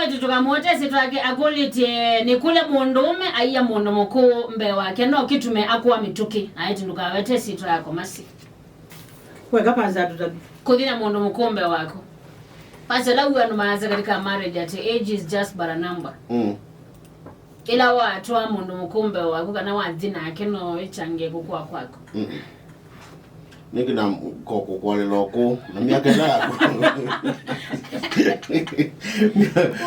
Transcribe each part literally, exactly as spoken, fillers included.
Tũkamũete syĩtwa yake akũlĩtye nĩ kũlya mũndũũme aiya mũndũ mũkũũ mbee wake no kĩtume akũa mĩtũkĩ. Aĩtye ndũkawete syĩtwa yako masi. Weka pasa tutabi. Kũthi na mũndũ mũkũũ mbee waku. Pasa la huwa numaanza katika marriage ati age is just but a number. Mm. Ĩla watwaa mũndũ mũkũũ mbee waku kana wathi nake no ĩchangie kũkũa kwaku. Mm. Nĩngĩ na kũkwalĩla ũkũũ na myaka ĩla yaku.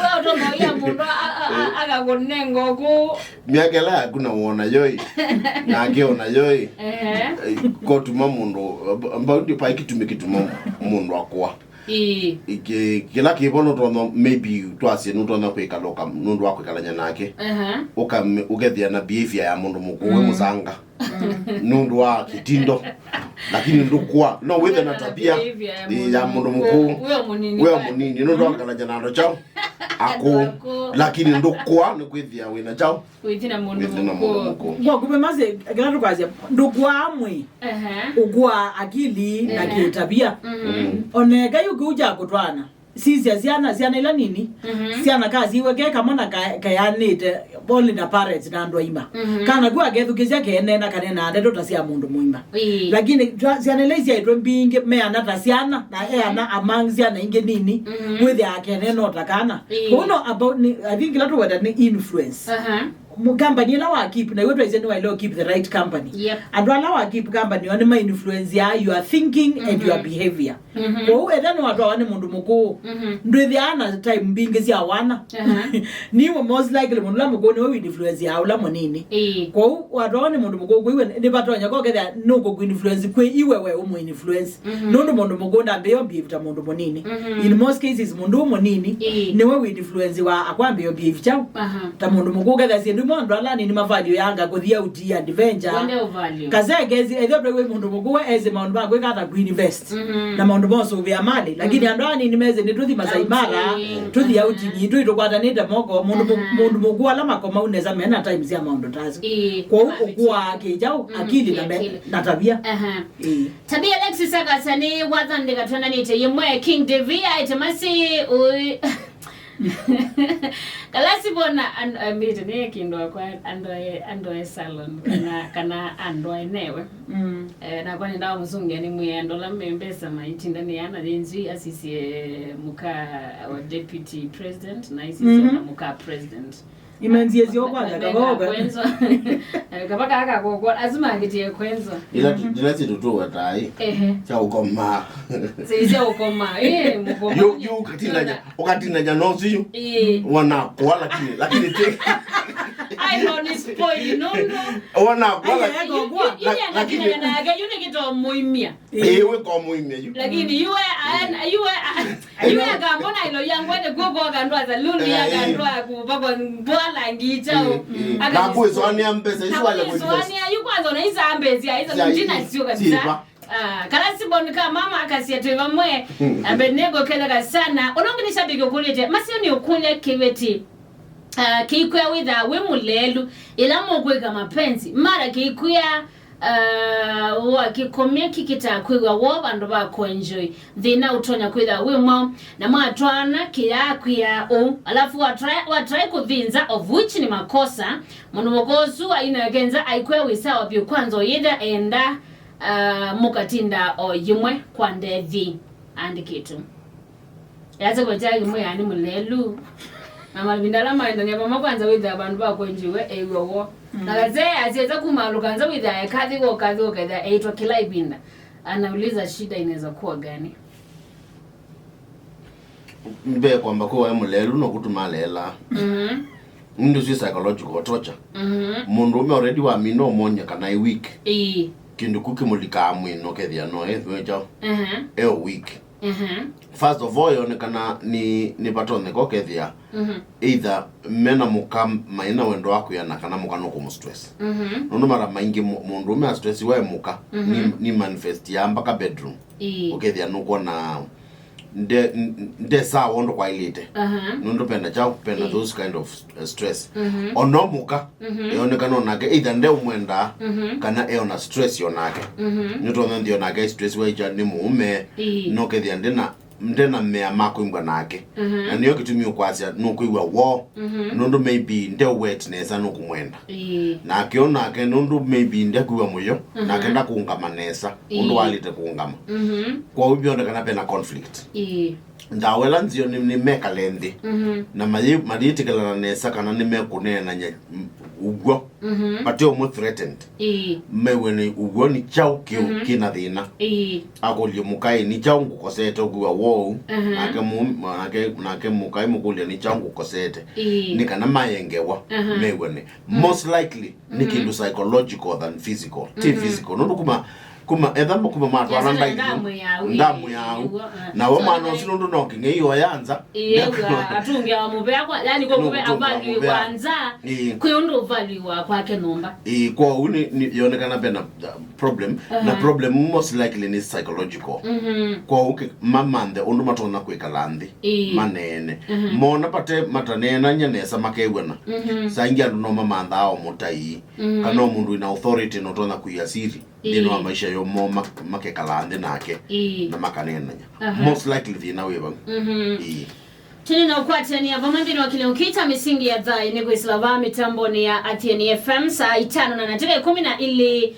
Wa ũtongoia mũndũ a- a- a- akakũnenga ũkũũ. Myaka ĩla yaku na wona yoi nake ona yoi. Ehe. Kotuma mũndũ mbaundi pai kĩtumi kĩtuma mũndũ akũa. Ĩĩ. Kĩla kĩvo nũtonya maybe twasye nũtonya kwĩkalũka nũndũ wa kwĩkalany'a nake. Ehe. Ũkethĩa na behavior ya mũndũ mũkũũ wĩ mũsanga. Nũndũ wa kĩtindo. Lakini ndũkũa no wĩthe na tabia ya mũndũ mũkũũ wĩ o mũnini nũndũ wa kwĩkalany'a na andũ kyaũ akũũ. Lakini ndũkũa nĩ kwĩthĩa wĩna kyaũ. Wĩthi na mũndũ mũkũũ. Kwa kumbe masi kĩla tũkwasya ndũkwaa mwĩ. Ehe. Ũkwaa akili na kĩtabia. Oneka yu kĩu kya kũtwaana. Sisya syana, syana ila nini. Syana kasiwe ke kamwe na ka- kayanĩte only na parents na andũ aima. Kana ku akethukĩsya keenena kanena ndeto ta sya mũndũ mũima. Ĩĩ. Lakini twa- syana ila isyaĩtwe mbingĩ meana ta syana na eana among syana ingĩ nini. Wĩthĩaa keenena o ta kana. Ĩĩ. Ũu no about ni- I think ila tũweta nĩ influence. Aha. Mu- company ĩla wa keep na iwe twaisye nĩ waile keep the right company. Yep. Andũ ala wa keep company o nĩ ma influence ya your thinking and your behavior. Kwoou etha nĩwatwawa nĩ mũndũ mũkũũ ndwĩthĩaa na time mbingĩ sya wana. Niwe most likely mũndũ ũla mũkũũ nĩwe wĩ influence ya ũla mũnini. Ĩĩ. Kwoou watwawa nĩ mũndũ mũkũũ kwĩwe nĩvatonya kokethĩa nũkũkũ influence kwĩ iwe we ũmũ influence. Nũndũ mũndũ mũkũũ ndambĩĩo behave ta mũndũ mũnini. In most cases mũndũ ũũ mũnini nĩwe wĩ influence wa akwambĩĩo behave kyaũ. Ta mũndũ mũkũũ kethĩa syĩndũ imwe andũ ala anini mavalio yanga kũthi auti adventure. Kasegezi ethĩwa ndwĩ mũndũ mũkũũ ezi maũndũ ma kwĩka ta kuinvest na maũndũ ma ũsũvĩa mali lakini andũ anini mezi nĩtũthi Masai Mara tũthi auti nitũ itũkwatanĩte moko mũndũ mũ- mũndũ mũkũũ ala makomau nesa mena time sya maũndũ ta asu. Kwoou ũkũaa kĩkyaũ akili na me- na tavia. Tabia Alexis akasya nĩ wathandĩka twendanĩte yĩmwe King Devi aĩte masi ũĩ. Kalasi bona ambĩte nĩ kĩndũ akwa andũ ae andũ ae salon kana kana andũ ae newe. Eh, nakwa nĩndawa mũsũngĩa nĩ mwĩendo la mbesa maitinda nĩ ana yĩnzwi asisye mũka wa deputy president na isisye na mũka president. Imenzie syo kwanza kavoko. Kavaka aka koko azima akitie kwenzo. Ila tu- ila si tutuwa tai. Ehe. Cha ukoma. Sisi ukoma. Eh, mukoma. Yo yo ukatinanya ukatinanya no si yo. Eh. Wana kwa lakini lakini te. I know ni spoil no no. Wana kwa lakini. Lakini na yake yule kitu muimia. Ĩĩ, wĩ kwa mũimya yu. Lakini yuwe aen- yuwe a- yuwe akambona ilo yangwete kuko akandwa saluni akandwa kupakwa mbwala ngichao. Nakwĩswanĩa mbesa isu wale kuinvest. Nakwĩswanĩa yu kwanza unaisa mbesa isa ndina sio kabisa. Ah, kala sibon ka mama akasia twe vamwe. Ambe nego kele kasana. Unongi ni shabiki ukulite. Masio ni ukule kiveti. Ah, kikwea witha we mulelu. Ila mukwika mapenzi. Mara kikwea Uh, wakĩkomya kĩkĩtaa kwĩw'a woo vandũ va kũenjoy. Thĩna ũtonya kwĩthĩwa wĩ mwaũ, na mwatwaana kĩyaakw'ĩa ũu, alafu watry, watry kũthĩnza, of which nĩ makosa. Mũndũ mũka ũsu ainakenza aikwĩa wĩ sawa vyũ, kwanza ũyĩthĩa enda, uh, mũkatinda o yĩmwe kwa ndethi. Andĩkĩtwe. Yasakwa kyai mwĩanĩ mũlelu. Na mavinda ala maendania vamwe kwanza wĩthĩa vandũ va kwenjiwe eiw'a woo. Na kazee asiesa kumaalũka nza wĩthĩa ekathĩwa ũkathĩwa ũkethĩa eitwa kĩla ĩvinda. Anauliza shida inaweza kuwa gani? Mbee kwamba kwĩ waĩ mũlelu no kũtuma aleelaa. Mhm. Nĩ ũndũ syĩ psychological torture. Mhm. Mũndũ ũme already wamina ũmwony'a kana e weak. Ĩĩ. Kĩndũ kĩu kĩmũlikaa mwĩĩ na ũkethĩa no ethwe kyaũ. Mhm. E o weak. Mhm. First of all yonekana nĩ nĩ vatonyeka ũkethĩa. Mhm. Either mena mũka maĩ na wendo wa kwĩana kana mũka nũkũmũ stress. Mhm. Nũndũ mara maingĩ mũ- mũndũ ũme a stress waĩ mũka. Mhm. Nĩ, nĩ manifest ya mpaka bedroom. Ĩĩ. Ũkethĩa nũkwona nde nde sawa ũndũ kwaĩlĩte. Aha. Nũndũ pena kyaũ pena those kind of uh, stress. Mhm. Ono mũka. Mhm. Yonekana onake either ndeũmwendaa. Mhm. Kana eona stress yonake. Mhm. Nĩtwona nthĩ onake stress waikya nĩ mũũme. Ĩĩ. Nokethĩa ndena nde na mea ma kwĩmbwa nake. Mhm. Na nĩyo kĩtumi ũkwasya nũkwĩw'a woo, mhm, nũndũ maybe nde wet nesa nũkũmwenda. Ĩĩ. Nake o nake nũndũ maybe ndekwĩw'a mũyo, mhm, nake ndakũngama nesa ũndũ, ĩĩ, walĩte kũngama. Mhm. Kwoou vyonekana vena conflict. Ĩĩ. Ndawa ĩla nzeo nĩ, nĩ mekale nthĩ, mhm, na mayĩ-, mayĩtĩkĩlana nesa kana nĩmekũneenany'a, mm, ũw'o. Mhm. Vate ũmwe threatened. Ĩĩ. Mew'e nĩ ũw'o nĩ kyaũ kĩ-, mhm, kĩna thĩna. Ĩĩ. Akũlye mũkaĩ, nĩ kyaũ ngũkosete ũkwĩw'a woo ũu? Mhm. Nake mũ-, nake, nake mũkaĩ mũkũlya nĩ kyaũ ngũkosete. Ĩĩ. Nĩ kana maye ngewa, mhm, mew'ane. Mhm. Most likely, nĩ, mhm, kĩndũ psychological than physical. Ti, mhm, physical. Nũndũ kuma, kuma, etha kuma matwana ndaitũ, ndamu ya ũu, ndamu ya ũu. Ĩĩ, na we mwana ũsu nũndũ no kĩng'ei oya nza. Ĩĩ, atũngĩa mũvea kwa, yani kwa mũvea avalue kwa nza. Ĩĩ. Kwĩ ũndũ ũvalue wa kwake nyũmba. Ĩĩ, kwoou nĩ, nĩ yonekana vena, uh, problem. Aha. Na problem most likely nĩ psychological. Mhm. Kwoou kĩ-, mamanthe ũndũ matonya kwĩkala nthĩ. Ĩĩ. Maneene. Mhm. Mona vate mataneenany'a nesa makew'ana. Mhm. Saa ingĩ andũ no mamanthaa o mũtai. Mhm. Kana o mũndũ wĩna authority no ũtonya kũia siri. Ĩĩ. Nthĩnĩ wa maisha yo mo ma-, makekala nthĩ nake. Ĩĩ. Na makaneenany'a. Aha. Most likely thĩna wĩ vau. Mhm. Ĩĩ. Tũnĩ na ũkwatania vamwe nthĩnĩ wa kĩlĩko kĩĩ kya Mĩsingi ya Thayũ nĩ kwĩsĩla vaa mĩtambonĩ ya Athiani F M saa itano na ndatĩka ikũmi na ilĩ.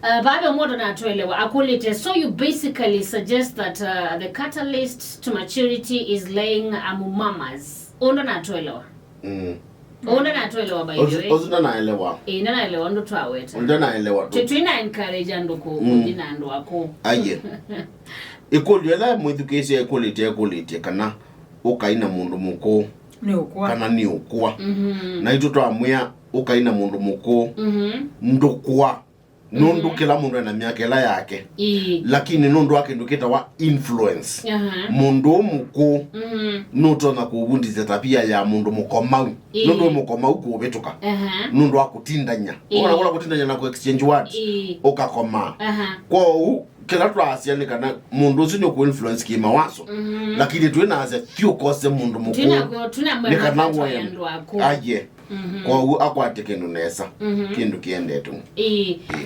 Uh, vaa ve ũmwe ũtanatũelewa akũlĩte, "So you basically suggest that, uh, the catalyst to maturity is laying a mumamas?" Ũndũ natũelewa. Mm. Ũndũ natũelewa, by the way. Ũsu, ũsu ndanaelewa. Ĩĩ, ndanaelewa ũndũ twaweta. Ndanaelewa tu. Tũ-, twĩna encourage andũ kũ-, mm, kũthi na andũ akũũ. Aiye. Ĩkũlyo ĩla mwĩthukĩĩsya ĩkũlĩtye, ĩkũlĩtye kana ũkai na mũndũ mũkũũ. Nĩ ũkũa. Kana nĩ ũkũa. Mhm. Naitũ twamwĩa ũkai na mũndũ mũkũũ. Mhm. Ndũkũa. Nũndũ, mhm, kĩla mũndũ ena myaka ĩla yake. Ĩĩ. Lakini nũndũ wa kĩndũ kĩtawa influence. Aha. Mũndũ ũũ mũkũũ, mhm, nũtonya kũvundĩsya tabia ya mũndũ mũkomau. Ĩĩ. Nũndũ wĩ mũkomau kũvĩtũka. Aha. Nũndũ wa kũtindany'a. Ĩĩ. Ũkona kũla kũtindany'a na kũ exchange words. Ĩĩ. Ũkakomaa. Aha. Kwoou, kĩla twaasya nĩ kana mũndũ ũsu nĩ ũkũ influence kĩmawaso. Mhm. Lakini twĩnaasya ti ũkose mũndũ mũkũũ. Twĩna kũ-, twĩna nĩ kana mwema woye andũ akũũ. Aiye. Mhm. Kwoou akwatye kĩndũ nesa, mhm, kĩndũ kĩendetwe. Ĩĩ. Ĩĩ.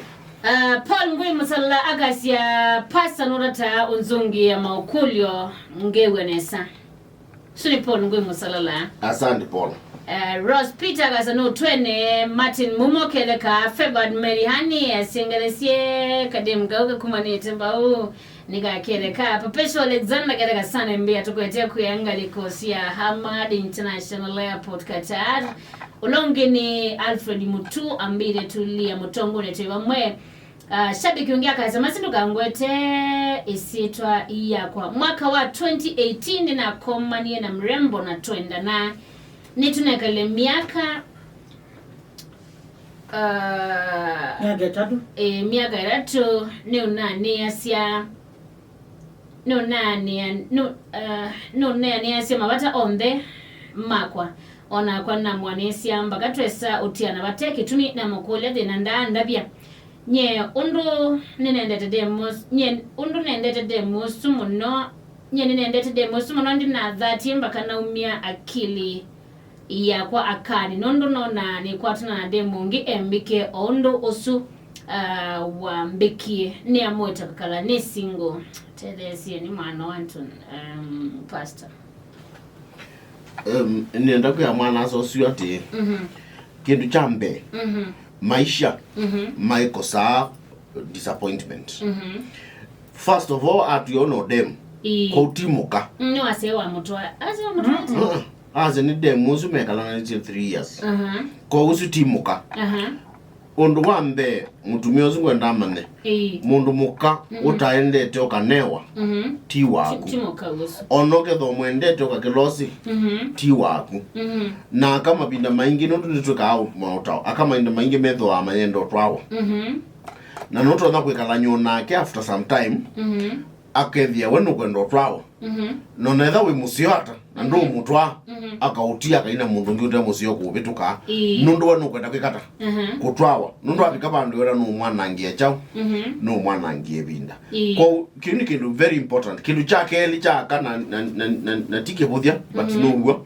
Ah, Paul Ngui Mũsalala akasya, "Pastor, nũtataa ũnzũngĩĩa maũkũlyo ngew'a nesa." Ũsu nĩ Paul Ngui Mũsalala. Asante, Paul. Eh, Rose Peter akasya, "Nũtwene Martin Mumo Keleka, Favored Mary Hani, asyengelesye kademu kau kakumanĩte mbau." Nĩkakeleka, Perpetual Alexander Keleka sana mbĩa tũkwetee kwĩa ngalĩko sya Hamad International Airport, Qatar. Ũla ũngĩ nĩ Alfred Mutu, ambĩte tulia mũtongone twĩ vamwe. Ah, shabiki ũngĩ akasya, "Masi ndũkangwete ĩsyĩtwa yakwa. Mwaka wa twenty eighteen nĩnakomanie na mrembo na twendana. Nĩtũnekale myaka, ah, myaka ĩtatũ. Ĩĩ, myaka ĩtatũ. Nĩũnanĩasya, nũnanĩa-, nũ-, ah, nũneanĩasya mavata onthe makwa. O nakwa namwanĩsya mbaka twesa ũtiana vate kĩtumi. Namũkũlya thĩna ndaandavya. Nyie ũndũ nĩnendete demu ũsu, nyie ũndũ nendete demu ũsu mũno, nyie nĩnendete demu ũsu mũno, ndinathatie mbaka naumya akili yakwa akani, nũndũ nonaa nĩkwatana na demu ũngĩ embĩke o ũndũ ũsu, ah, wambĩkie. Nĩamũĩte kwĩkala nĩ single." Tetheesyeni mwana wa Anton, um, pastor. Em, nĩenda kwĩa mwana-a-asa ũsu atĩĩ, mhm, kĩndũ kya mbee, mhm, maisha, mhm, maikosaa disappointment. Mhm. First of all, atw'e ona ũdemu. Ĩĩ. Kwoou ti mũka. Mm, nĩ wasya wamũtwaa. Asya wamũtwaa. Mm-mm. Aa, asya nĩ demu ũsu mekalanĩtye three years. Aha. Kwoou ũsu ti mũka. Aha. Ũndũ wa mbee, mũtumĩa ũsu ngwenda amanye, ĩĩ, mũndũ mũka, mhm, ũtaendete ũkanewa, mhm, ti waku. Ti, ti mũka ũsu. Ona ũkethwa ũmwendete ũkakĩlosi, mhm, ti waku. Mhm. Na aka mavinda maingĩ, nũndũ nĩtwĩkaa maũtao, aka mavinda maingĩ methĩawa mayenda ũtwawa. Mhm. Na nũtonya kwĩkalany'a nake after some time, mhm, akethĩa we nũkwenda ũtwawa. Mhm. Na onetha wĩ mũseo ata, na, mhm, ndũũmũtwaa, mhm, akaũtia akaina mũndũ ũngĩ ũte mũseo kũũvĩtũka. Ĩĩ. Nũndũ we nũkwenda kwĩka ata? Mhm. Kũtwawa. Nũndũ avika vandũ wĩona nũũmwanangĩa kyaũ? Mhm. Nũũmwanangĩa ĩvinda. Ĩĩ. Kwoou, kĩu nĩ kĩndũ very important. Kĩndũ kya kelĩ kya aka na, na, na, na, na ti kĩvũthya, but, mhm, now'o.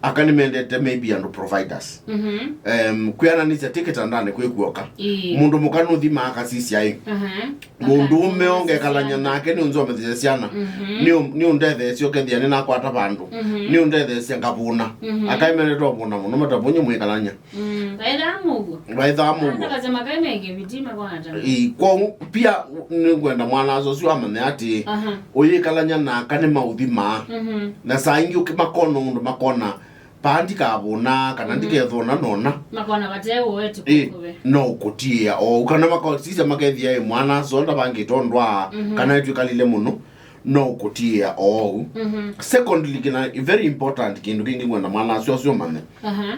aka nĩmendete maybe andũ providers. Mhm. Em, kwĩananĩsya ti kĩtandanĩ kwĩ kuoka. Ĩĩ. Mũndũ mũka nũthimaa akasisya ĩ. Mhm. Mũndũũme ongekalany'a nake nĩũnzometheesya syana. Mhm. Nĩũ-, nĩũndetheesya ũkethĩa nĩnakwata vandũ. Mhm. Nĩũndetheesya ngavũna. Mhm. Akaĩmenete ũvũna mũno matavũnye mwĩkalany'a. Mm, vaithaa mũuo. Vaithaa mũuo. Ata kasema kai meke vitima kwa ata. Ĩ, kwoou pia nĩngwenda mwana-a-asa ũsu amanye atĩ, aha, ũyĩkalany'a na aka nĩmaũthimaa. Mhm. Na saa ingĩ ũkĩ-, makona ũndũ makona, paa ndikavũna, kana, mhm, ndikethũna nona. Makona vate ũeti. Ĩ, kũkũve. No ũkũtiĩa oou. Kana makasisya makethĩa ĩ mwana-a-asa ũũ ndavangĩte ũndũ wa, mhm, kana ĩtwĩkalile mũno. No ũkũtiĩa oou. Mhm. Secondly, kĩna very important kĩndũ kĩngĩ ngwenda mwana-a-asa ũsu ũmanye. Aha.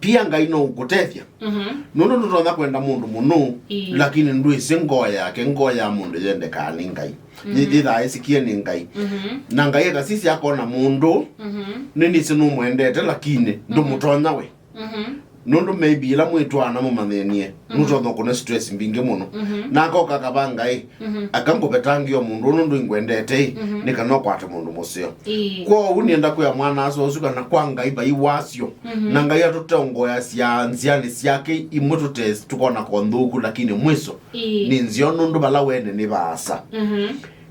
Pia Ngai no ũkũtethya. Mhm. Nũndũ ndũtonya kwenda mũndũ mũno, ĩĩ, lakini ndwĩsĩ ngoo yake, ngoo ya mũndũ yendekaa nĩ Ngai. Mhm. Yĩ-, yĩthaa ĩsikie nĩ Ngai. Mhm. Na Ngai akasisya akona mũndũ, mhm, nĩnĩsĩ nũmwendete, lakini, mhm, ndũmũtonya we. Mhm. Nũndũ maybe ĩla mwĩtwaana mũmanyĩnie, mhm, nũtonya kũne stress mbingĩ mũno. Mhm. Na akoka akavanga ĩ, mhm, aka ngũvetangĩe o mũndũ ũnũ ndũingwendete ĩ, mhm, nĩ kana ũkwate mũndũ mũseo. Ĩĩ. Kwoou nĩenda kwĩa mwana-a-asa ũsu kana kwa Ngai vai wasyo, mhm, na Ngai atũtongoeasya nzĩanĩ syake imwe tũte-, tũkona ko nthũku, lakini mwiso, ĩĩ, nĩ nzeo nũndũ vala wene nĩ vaasa. Mhm.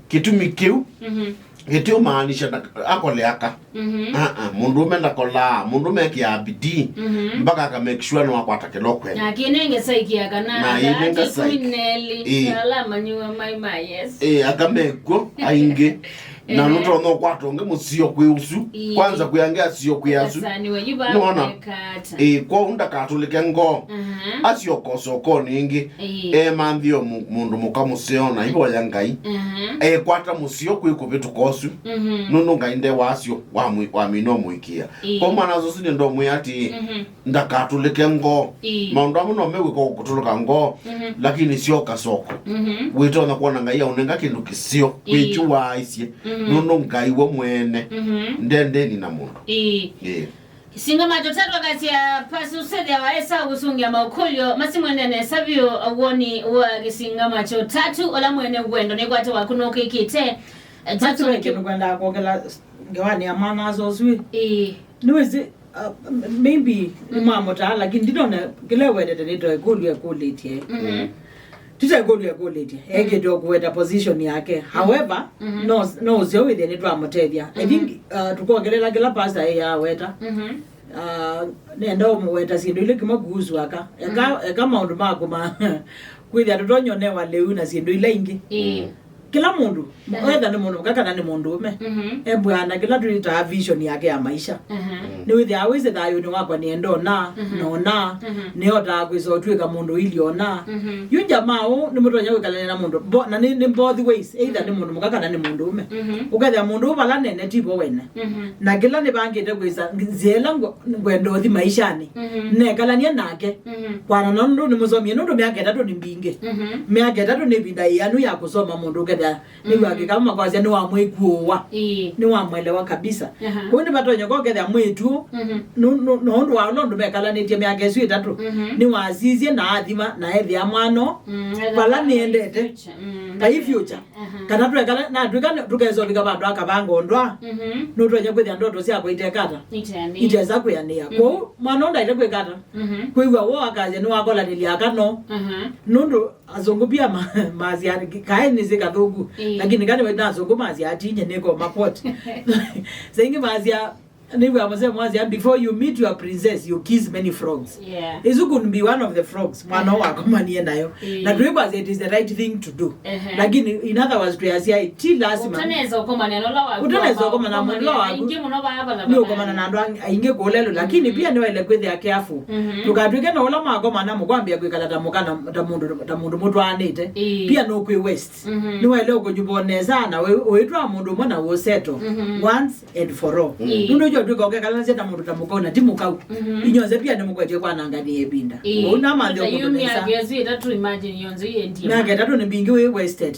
Kĩtumi kĩu, mhm, gĩtiũmaanisha nda-, akole aka. Mhm. Aa, mũndũũme ndakolaa, mũndũũme ekĩaa bidii, mhm, mpaka aka make sure nĩwakwata kĩla ũkwenda. Na akĩnenge saiki ya kana, na akĩnenga ati saiki. Kumi na elĩ, ĩĩ, ala amanyiwa mai ma Yesu. Ĩĩ, aka mekw'o aingĩ. Na, ehe, nũtonya ũkwata ũngĩ mũseo kwĩ ũsu. Ĩĩ. Kwanza kwĩ angĩ aseo kwĩ asu. Akasaniwe, yu vaa nĩwona? Eka ata? Ĩĩ, kwoou ndakatũlĩke ngoo. Mhm. Asyoka ũsokonĩ ĩngĩ. Ĩĩ. Emanthĩe mũ-, mũndũ mũka mũseo na ivoya Ngai. Mhm. Ekwata mũseo kwĩ kũvĩtũka ũsu. Mhm. Nũndũ Ngai nde wasyo wa mwi-, wamina ũmũĩkĩĩa. Ĩĩ. Kwa mwana-a-asa ũsu nĩndomwĩa atĩ, mhm, ndakatũlĩke ngoo. Ĩĩ. Maũndũ amwe no mew'ĩka kũtũlĩka ngoo, mhm, lakini syoka soko. Mhm. Wĩtonya kwona Ngai aũnenga kĩndũ kĩseo, ĩĩ, kwĩkyu waaisye. Mhm. Nũndũ Ngai we mwene, mhm, ndendeni na mũndũ. Ĩĩ. Ĩĩ. Singa macho tatu akasya pasi usethya waesa gũsũngĩa maũkũlyo masimwendene savio woni wa kĩsinga macho tatu, ũla mwene wendo nĩkwate waku nũkĩkĩte. Jackson. Kĩndũ kwendaa kwongela ngewanĩ ya mwana-a-asa ũsu ĩ. Ĩĩ. Nĩwĩsĩ, uh, m-, maybe, mm, nĩmwamũtaa, lakini ndinona kĩla ewendete nĩto ĩkũlyo ekũlĩtye. Mhm. Tita ĩkũlyo ekũlĩtye. Mm. Ekĩte o kũweta position yake. Mm. However, mhm, no, no ũseo wĩthĩa nĩtwamũtethya. I, mhm, think, uh, tũkongelela kĩla pastor ĩyaweta. Mhm. Uh, nenda ũmũweta syĩndũ ilĩ kĩmwe kuhusu aka. Eka, mhm, eka maũndũ maku ma kwĩthĩa tũtonyonewa lĩu na syĩndũ ila ingĩ. Ĩĩ. Kĩla mũndũ, aha, whether nĩ mũndũ mũka kana nĩ mũndũũme, mhm, embwaa na kĩla twĩtaa vision yake ya maisha. Aha. Mm. Nĩwĩthĩaa wĩsĩ thayũnĩ wakwa nĩenda ũna, mhm, na ũna, mhm, nĩotaa kwĩsa ũtw'ĩka mũndũ ili ũna. Mhm. Yu jamaa ũũ nĩmũtonya kwĩkalania na mũndũ, bo-, na nĩ, nĩ both ways, either, mhm, nĩ mũndũ mũka kana nĩ mũndũũme. Mhm. Ũkethĩa mũndũ ũũ vala nene tivo wene. Mhm. Na kĩla nĩvangĩte kwĩsa, nzĩa ĩla ngwe-, ngwenda ũthi maishanĩ, mhm, nekalania nake. Mhm. Kwana nũndũ nĩmũsomie, nũndũ myaka ĩtatũ nĩ mbingĩ. Mhm. Myaka ĩtatũ nĩ ĩvinda ĩanu ya kũsoma mũndũ ũkethĩa nĩw'o, mhm, akĩkama kwasya nĩwamwĩkuũwa. Ĩĩ. Nĩwamwelewa kabisa. Aha. Kũu nĩvatonya ũkethĩa mwĩĩtu, mhm, nũ-, nũ-, nũndũ wa ũla ũndũ mekalanĩtye myaka ĩsu ĩtatũ, mhm, nĩwasisye na athima na ethĩa mwana, mm, vala nĩendete. Future. Mm, kai future. Aha. Kana twekala, natwĩka nĩ-, tũkesa ũvika vandũ akavanga ũndũ a, mhm, nũtonya kwĩthĩa ndoto syakwa itekata. Iteanĩ. Itesa kwĩanĩa. Mhm. Kwoou mwana ũũ ndaĩle kwĩkata. Mhm. Kwĩw'a woo akasya nĩwakolanĩlya aka no. Aha. Nũndũ asũngũ pia ma-, masya kaĩ nĩsĩ kathũku. Ĩĩ. Lakini kana na asũngũ masya atinye nĩko makoti. Saingĩ masya, nĩw'a mũsemo wasya, "Before you meet your princess, you kiss many frogs." Yeah. Isu could be one of the frogs mwana ũũ, aha, wakomanie nayo. Ĩĩ. Na twĩkwasya it is the right thing to do. Ehe. Lakini in other words, twĩasya ti lasima. Ũtanesa ũkomania na ũla waku. Ũtanesa ũkomana na mũndũ ũla waku. Aingĩ mũno vaa vala nĩ ũkomana na andũ ang-, aingĩ kũlelo, lakini, mhm, pia nĩwaĩle kwĩthĩa careful. Mhm. Ndũkatw'ĩke na ũla mwakomana mũkwambĩa kwĩkala ta mũka na, ta mũndũ, ta mũndũ mũtwaanĩte. Ĩĩ. Pia nũkwĩ waste. Mhm. Nĩwaĩle ũkũnyuva nesa na wĩ-, ũĩtwaa mũndũ ũmwe na ũsettle, mhm, once and for all. Ĩĩ. Nũndũ ũtw'ĩka ũkekalanasya na mũndũ ta mũkau na ti mũkau. Mhm. Inyonthe pia nĩmũkwetye kwanangania ĩvinda. Ĩĩ. Ũu namanthe. Yu ũkũndũ nesa. Myaka ĩsu ĩtatũ, imagine yonthe yendie. Myaka ĩtatũ nĩ mbingĩ wĩ wasted.